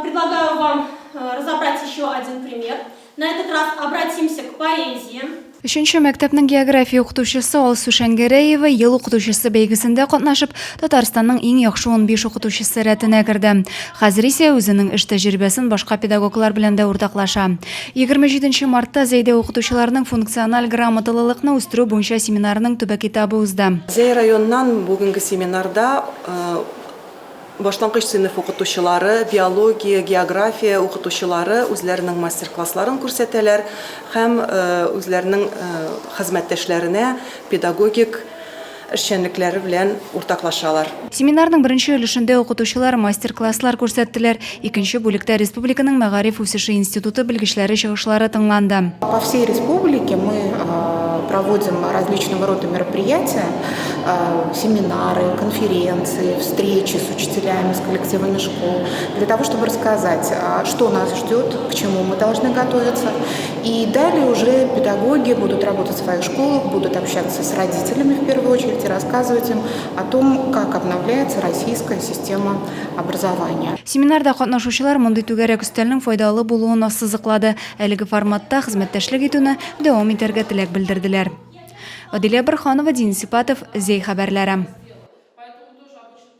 Предлагаю вам разобрать еще один пример. На этот раз обратимся к поэзии. Өченче мәктәпнең география укытучысы Алсу Шәңгәрәева Ел укытучысы бәйгесендә катнашып, Татарстанның иң яхшы 15 укытучысы рәтенә керде. Хәзер исә үзенең эш тәҗрибәсен башка педагоглар белән дә уртаклаша. 27 нче мартта Зәйдә укытучыларның функциональ грамоталылыкны үстерү буенча семинарының төбәк этабы узды. Зәй районыннан бүгенге семинарда Башлангыч сыйныф укытучылары, биология, география укытучылары үзләренең мастер-классларын күрсәтәләр һәм үзләренең хезмәттәшләренә педагогик эшчәнлекләре белән уртаклашалар. Семинарның беренче өлешендә укытучылар мастер-класслар күрсәттеләр, икенче бүлектә республиканың мәгариф үсеше институты белгечләре чыгышлары тыңланды. По всей республике мы проводим различного рода мероприятия, семинары, конференции, встречи с учителями, с коллективами школ, для того, чтобы рассказать, что нас ждет, к чему мы должны готовиться. И далее уже педагоги будут работать в своих школах, будут общаться с родителями в первую очередь и рассказывать им о том, как обновляется российская система образования. Семинарда катнашучылар мондый түгәрәк өстәлнең файдалы булуын ассызыклады, әлеге форматта хезмәттәшлек итүне дәвам итәргә теләк белдерделәр. Адилә Борһанова, Денис Ипатов, Зәй хәбәрләре.